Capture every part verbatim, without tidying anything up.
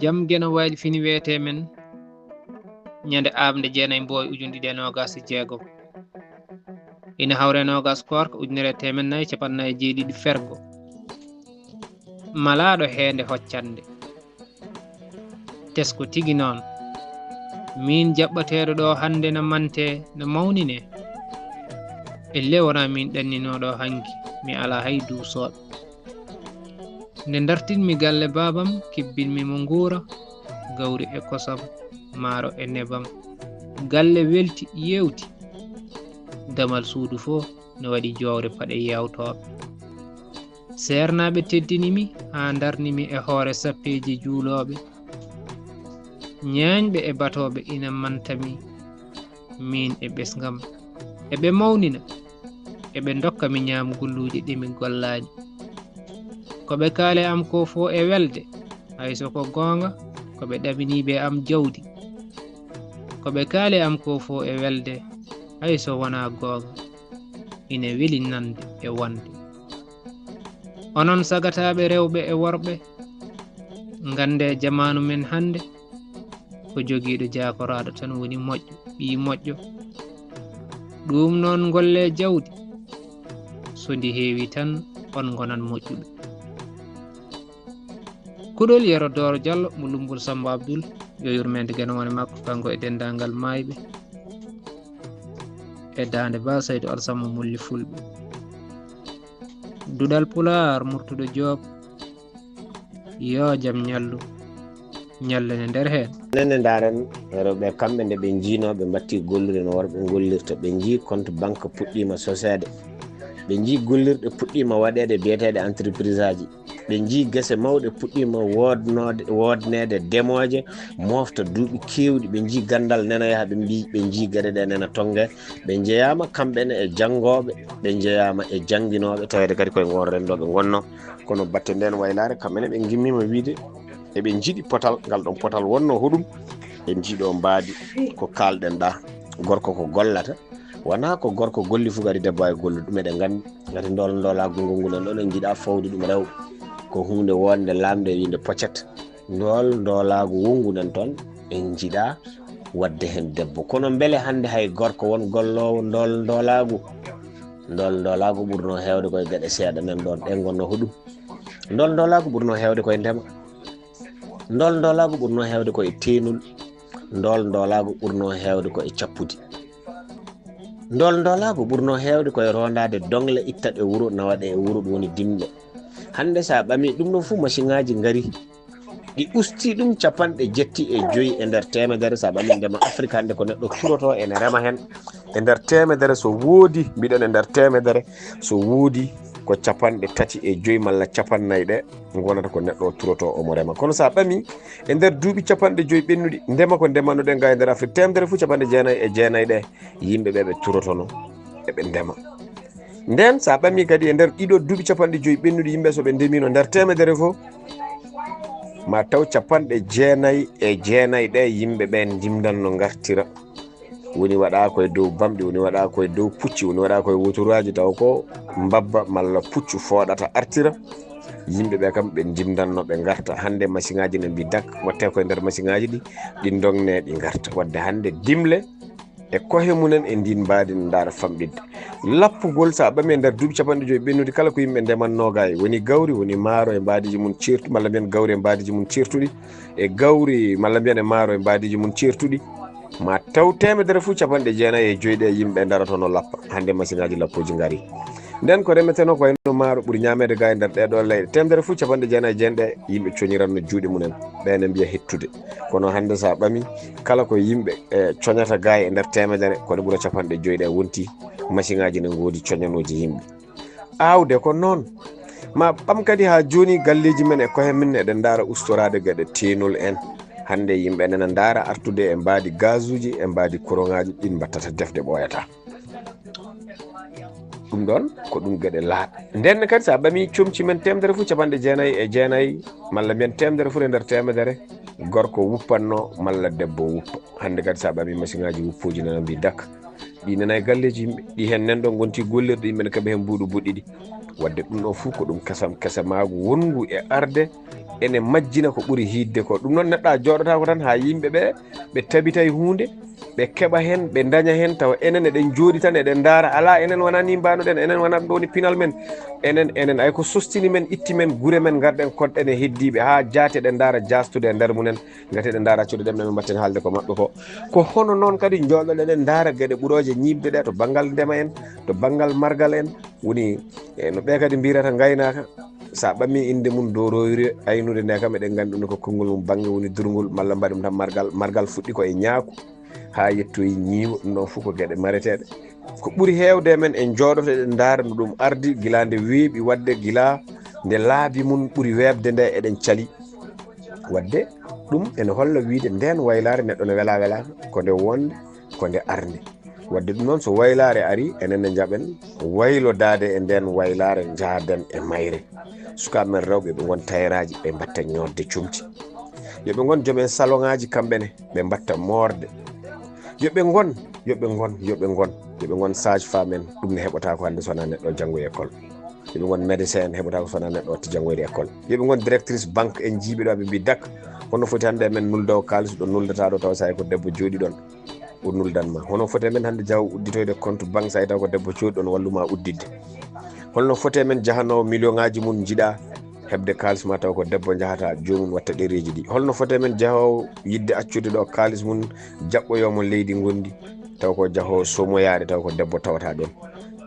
Jam Geno Wayli fini wiyetee men ñande aaɓnde jeenay Mbooy ujunɗe ɗiɗi e noogaas e jeego. Ina hawre noogaas koorka ujunere e teemed nayi capanɗe nayi e jeeɗiɗi fergo. Malaaɗo heende hoccannde. Tesko tigi noon. Miin jaɓɓateeɗo ɗo hannde na mantee, na mawninee. Ellee wonaa miin ɗanninooɗo hanki, mi alaa hay duusooɓe. Nde dartinmi galle baabam, kibbinmi mo nguura, gawri e kosam, maaro e nebam. Galle welti, yeewti. Damal suudu fof no waɗi joowre paɗe yeewtooɓe. Seernaaɓe teddini mi haa ndarni mi e hoore sappeeji juulooɓe. Ñeeñɓe e batooɓe ina manta mi, miin e ɓesngam. Eɓe mawnina, eɓe ndokka mi ñaamgulluuji ɗi mi gollaani. Ko ɓe kaali am ko fof e welde, hay so ko goonga, ko ɓe ɗaminiiɓe am jawdi. Ko ɓe kaali am ko fof e welde, hay so wonaa goonga, ina weli nande e wonde. Onon sagataaɓe rewɓe e worɓe, nganndee jamaanu men hannde, ko jogiiɗo jaakoraaɗo tan woni moƴƴo, ɓii moƴƴo. Ɗum noon ngollee jawdi, so ndi heewi tan on ngonan moƴƴuɓe. Kuɗol Yero Dooro Jallo mo Lummbol Sammba Abdul, yo yurmeende Geno wone makko, kanko e denndaangal maayɓe e Daande Ba, Saydu Alsamma Molli Fulɓe. Duɗal Pulaar, Murtuɗo Joob, yo jam ñallu, ñallane nder heen. Nene ndaaren rewɓe kamɓe nde ɓe njiinoo, ɓe mbatti gollude no worɓe ngollirta. Ɓe njii compte banque puɗɗiima soseede. Ɓe njii gollirɗe puɗɗiima waɗeede biyeteeɗe entreprise aji. Ɓe njii gese mawɗe puɗɗiima woodnoode, woodneede demooje, moofta duuɓi keewɗi. Ɓe njii ganndal nena yaha, ɓe mbii, ɓe njii geɗe ɗe nena tonnge. Ɓe njeyaama kamɓe ne e janngooɓe, ɓe njeyaama e jannginooɓe, taweede kadi koye ngoon renndo ɓe ngonnoo. Kono batte ndeen waylaare, kamɓe ne ɓe ngimmiima wiyde eɓe njiɗi potal, ngal ɗoon potal wonnoo hoɗum? Ɓe njiɗoo mbaadi ko kaalɗen ɗaa. Gorko ko gollata, wonaa ko gorko golli fof kadi debbo ay gollude. Ɗum eɗen nganndi, ngati ndool ndoolaagu ngonguɗen ɗoon, en njiɗaa fawde ɗum rewɓe. Ko huunde wonde laamnde e wiyde pocet. Ndool ndoolaagu wonnguɗen toon, en njiɗaa waɗde heen debbo. Kono mbele hannde hay gorko won golloowo ndool ndoolaagu? Ndool ndoolaagu ɓurnoo heewde koye geɗe seeɗa nan ɗoon, ɗeen ngonnoo hoɗum? Ndool ndoolaagu ɓurnoo heewde koye ndema. Ndool ndoolaagu ɓurnoo heewde koye teenol. Ndool ndoolaagu ɓurnoo heewde koye cappudi. Ndool ndoolaagu ɓurnoo heewde koye rondaade doŋle, itta ɗe wuro, nawa ɗe e wuro, ɗum woni dimle. Hannde so a ɓamii ɗum ɗoon fof, masiŋaaji ngarii. Ɗi ustii ɗum capanɗe jetti e joyi e nder teemedere. So a ɓamii ndema Afrik hannde, ko neɗɗo turotoo ene rema heen. E nder teemedere, so woodi, mbiɗon e nder teemedere, so woodi ko capanɗe tati e joyi malla capanɗe nayi ɗe ngonata ko neɗɗo o turotoo, omo rema. Kono so a ɓamii e nder duuɓi capanɗe joyi ɓennuɗi, ndema ko ndemanoɗen ga e nder Afrik, teemedere fof capanɗe jeenayi e jeenayi ɗe, yimɓe ɓe ɓe turotono eɓe ndema. Nden, so a ɓamii kadi e nder ɗiɗo duuɓi capanɗe joyi ɓennuɗi, yimɓe so ɓe ndemiino nder teemedere fof, ma taw capanɗe jeenayi e jeenayi ɗe yimɓe ɓeen ndimdan no ngartira. Woni waɗaa koye dow bamɗi, woni waɗaa koye dow pucci, woni waɗaa koye wotoraaji, taw ko mbabba malla puccu fooɗata artira. Yimɓe ɓe kam ɓe ndimdan no ɓe ngarta. Hannde masiŋaaji ne mbii dak, watte koye nder masiŋaaji ɗi, ɗi ndogne, ɗi ngarta. Wadde hannde dimle e kohe mumen e ndin mbaadi ne ndaara famɗidde. Lappugol, so a ɓamii e nder duuɓi capanɗe joyi ɓennuɗi, kala ko yimɓe ndeman noogay, woni gawri, woni maaro e mbaadiji mum ceertu-, malla mbiyen gawri e mbaadiji mum ceertuɗi, e gawri, malla mbiyen e maaro e mbaadiji mum ceertuɗi, ma taw teemedere fof capanɗe jeenayi e joyi ɗe yimɓe ndarotono lappa. Hannde masiŋaaji lappooji ngarii. Nden ko remeteno ko wayno maaro ɓuri ñaameede ga e nder ɗee ɗoo leyɗe. Teemedere fof capanɗe jeenayi e jeenayi ɗe yimɓe coñiranno juuɗe mumen. Ɓe ne mbiya hettude. Kono hannde so a ɓamii, kala ko yimɓe, e, coñata ga e nder teemedere, ko ɗe ɓura capanɗe joyi ɗe wonti masiŋaaji ne ngoodi coñanooji yimɓe. Aawde ko noon. Ma ɓam kadi haa jooni galleeji men e koye men eɗen ndaara ustoraade geɗe teenol en. Hannde yimɓe nena ndaara artude e mbaadi gazuuji, e mbaadi kuraŋaaji, ɗin mbattata defde ɓooyataa. Ɗum ɗoon ko ɗum geɗe laaɓe. Nden kadi, so a ɓamii comci men teemedere fof capanɗe jeenayi e jeenayi, malla mbiyen teemedere fof e nder teemedere, gorko wuppanno malla debbo wuppa. Hannde kadi, so a ɓamii masiŋaaji wuppooji nana mbii dak. Ɗi nana e galleeji yimɓe, ɗi heen nan ɗo ngonti gollirde, yimɓe ne kaɓa heen mbuuɗu buɗɗiɗi. Wadde ɗum ɗo fof ko ɗum kesam, kesamaagu wonngu e arde ene majjina ko ɓuri hiidde ko. Ɗum noon, neɗɗo a jooɗotaako tan haa yimɓe ɓe, ɓe tabitay huunde, ɓe keɓa heen, ɓe ndaña heen, tawa enen eɗen njooɗi tan, eɗen ndaara. Alaa, enen wonaa nii mbaano-ɗen, enen wonaa ɗum ɗo woni pinal men. Enen, enen, ay ko sostini men, itti men gure men, ngarɗen koɗɗen e heddiiɓe, haa jaati eɗen ndaara jaastude e nder mumen, ngati eɗen ndaara cuuɗi ɗemɗe men, mbatten haalde ko maɓɓe ko. Ko hono noon kadi njooɗoɗen en ndaara geɗe ɓurooje ñiiɓde ɗe to banngal ndema en, to banngal margal en, woni e no ɓe kadi mbirata ngaynaaka. Sa ɓammi innde mum, dow rowiri aynude nde kam, eɗen nganndi ɗum ko konngol mum bannge woni durngol, malla mbaɗi ɗum tan margal. Margal fuɗɗi ko e ñaaku, haa yettoyi ñiiwo. Ɗum ɗon fof ko geɗe mareteeɗe. Ko ɓuri heewde e men, en njooɗoto eɗen ndaara no ɗum ardi, gila nde weeɓi waɗde, gila nde laabi mum ɓuri weeɓde nde eɗen cali. Waɗde ɗum ene holla wiyde ndeen waylaare neɗɗo ne welaa, welaaka, ko nde wonde, ko nde arde. Waɗde ɗum noon, so waylaare arii, enen ne njaɓen waylodaade e ndeen waylaare, njaaden e mayre. Sukaaɓe men rewɓe, ɓe ngon tayraaji, ɓe mbatta ñoodde comci. Yo ɓe ngon joom en saloŋaaji kamɓe ne, ɓe mbatta moorde. Yo ɓe ngon, yo ɓe ngon, yo ɓe ngon, yo ɓe ngon sage-femme en, ɗum ne heɓotaako hannde so wonaa neɗɗo janngoyi école. Yo ɓe ngon médecin en, heɓotaako so wonaa neɗɗo watti janngoyde école. Yo ɓe ngon directrice banque en, jiiɓe ɗo, ɓe mbi dakk. Hono foti hannde men nuldawo kaalis ɗo nuldata ɗo, tawa so hay ko debbo jooɗi ɗon, o nuldan ma. Hono foti men hannde jahowo udditoyde compte banque, so hay taw ko debbo jooɗi ɗon, wallu ma udditde. Holno foti men jahanoowo million ŋaaji mum njiɗa heɓde kaalis, ma taw ko debbo njahata, joomum watta ɗereeji ɗi. Holno foti men jahowo yiɗde accude ɗo kaalis mum, jaɓɓoyoo mo leydi ngondi, taw ko jahowo somoyaade, taw ko debbo tawata ɗon.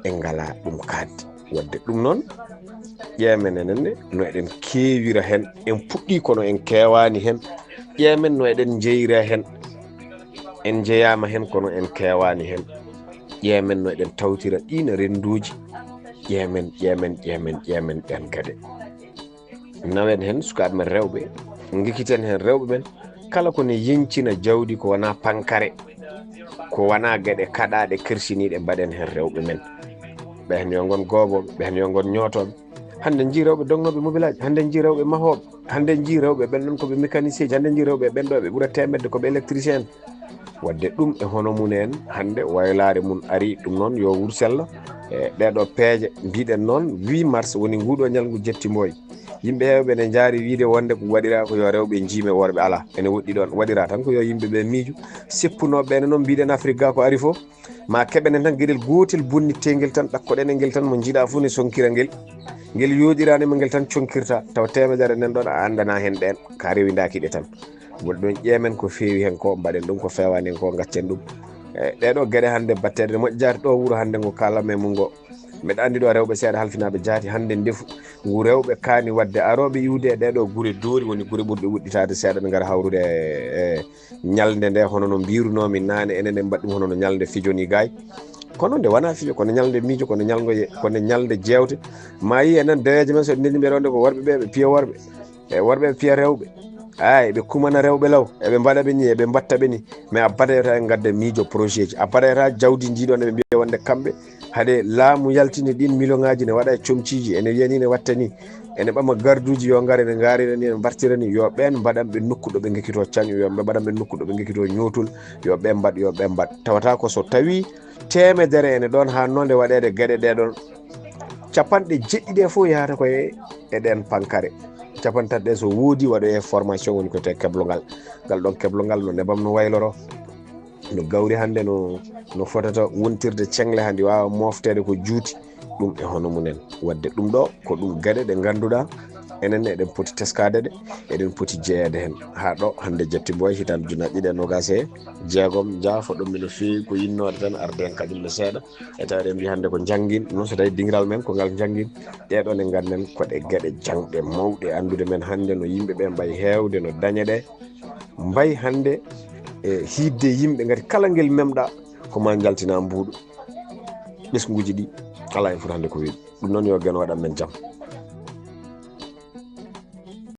En ngalaa ɗum kaaɗdi. Waɗde ɗum noon, ƴeemen enen ne no eɗen keewira heen. En puɗɗii kono en keewaani heen. Ƴeemen no eɗen njeyira heen. En njeyaama heen kono en keewaani heen. Ƴeemen no eɗen tawtira ɗiin rennduuji. Ƴeemen, ƴeemen, ƴeemen, ƴeemen ɗeen geɗe. Nawen heen sukaaɓe men rewɓe, ngikiten heen rewɓe men, kala ko ne yeñcina jawdi ko wonaa pankare, ko wonaa geɗe kaɗaaɗe, kersiniiɗe, mbaɗen heen rewɓe men. Ɓeen yo ngon goobooɓe, ɓeen yo ngon ñootooɓe. Hannde njii rewɓe dognooɓe mobilaaji, hannde njii rewɓe mahooɓe, hannde njii rewɓe ɓen ɗon ko ɓe mécanicien ji, hannde njii rewɓe ɓen ɗo ɓe ɓura teemedde ko ɓe électricien. Waɗde ɗum e hono mum en, hannde waylaare mum arii. Ɗum noon yo wuur sella. E ɗee ɗoo peeje, mbiɗen noon, huit mars woni nguɗo ñalngu Jetti Mboy. Yimɓe heewɓe ne njaari wiide wonde ko waɗiraa ko yo rewɓe njiime, worɓe alaa. Ene woɗɗi ɗoon, waɗiraa tan ko yo yimɓe ɓe miijo. Seppunooɓe ɓe ne noon mbiɗen Afrik ga ko ari fof, ma keɓenen tan geɗel gootel bonnitteengel tan, ɗakkoɗen e ngel tan, mo njiɗa fof ne sonkira ngel. Ngel yooɗiraani mo ngel tan conkirta, taw teemedere nen ɗoon a anndanaa heen ɗeen, ka rewindaaki ɗe tan. Woni ɗoon ƴeemen ko feewi heen ko, mbaɗen ɗum ko feewaani heen ko, ngaccen ɗum. E ɗee ɗoo geɗe hannde batteeɗe ne moƴƴa jaati ɗo wuro hannde ngo kaalanmi e mum ngo. Mbeɗa anndi ɗo rewɓe seeɗa halfinaaɓe jaati hannde ndefu ngu rewɓe kaani waɗde, arooɓe iwde e ɗee ɗoo gure doori woni gure ɓurɗe wuɗɗitaade seeɗa, ɓe ngara hawrude e, e ñalnde nde, hono no mbirunoomi naane, enen en mbaɗi ɗum hono no ñalnde fijo ni gaay. Kono nde wonaa fijo, kono ñalnde miijo, kono ñalngo ye-, kono ñalnde jeewte. Ma yi enen deweejo men so ɗe ndenni ɓe ɗo nde ko worɓe ɓe, ɓe piya worɓe. E worɓe ɓe piya rewɓe. Ay, ɓe kumana rewɓe law, eɓe mbaɗa ɓe ni, eɓe mbatta ɓe ni. Mais abada yota en ngadda miijo projet ji. Abada yota jawdi ndi ɗon eɓe mbiya wonde kamɓe, haɗe laamu yaltini ɗin million ŋaaji ne waɗa e comciiji, ene wiya ni ne watta ni. Ene ɓama garduuji yo ngar, ene ngaarira ni, ene mbartira ni. Yo ɓeen mbaɗan ɓe nokku ɗo ɓe ngekkitoo cañu, yo ɓe mbaɗan ɓe nokku ɗo ɓe ngekkitoo ñootol, yo ɓe mbaɗ, yo ɓe mbaɗ. Tawata ko so tawi teemedere ene ɗon haa nonde waɗeede geɗe ɗe ɗon, capanɗe jeɗɗi ɗe fof yahata ko e, e ɗen pankare. Capanɗe tati ɗe so woodi waɗoye formation woni ko te keblongal. Ngal ɗon keblongal no nebam no wayloro, no gawri hannde no, no fotata wontirde ceŋle haa ndi waawa moofteede ko juuti. Ɗum e hono mumen. Waɗde ɗum ɗo ko ɗum geɗe ɗe ngannduɗaa enen eɗen poti teskaade ɗe, eɗen poti jeyeede heen. Haa ɗo hannde Jetti Mboy hitaande ujunaaji ɗiɗi e noogaas e jeegom, njaafo ɗum mi no feewi ko yinnoode tan arde heen kañum ne seeɗa. E tawde mbi hannde ko njanngin, noon so tawi dingiral men ko ngal njanngin, ɗee ɗoo ne ngannden ko ɗe geɗe jaŋɗe mawɗe anndude men hannde no yimɓe ɓe mbayi heewde, no dañe ɗe mbayi hannde e hiidde yimɓe ngati kala ngel memɗa ko ma njaltina mbuuɗu. Ɓesnguuji ɗi alaa e foti hannde ko weeɓi. Ɗum noon yo Geno waɗan men jam.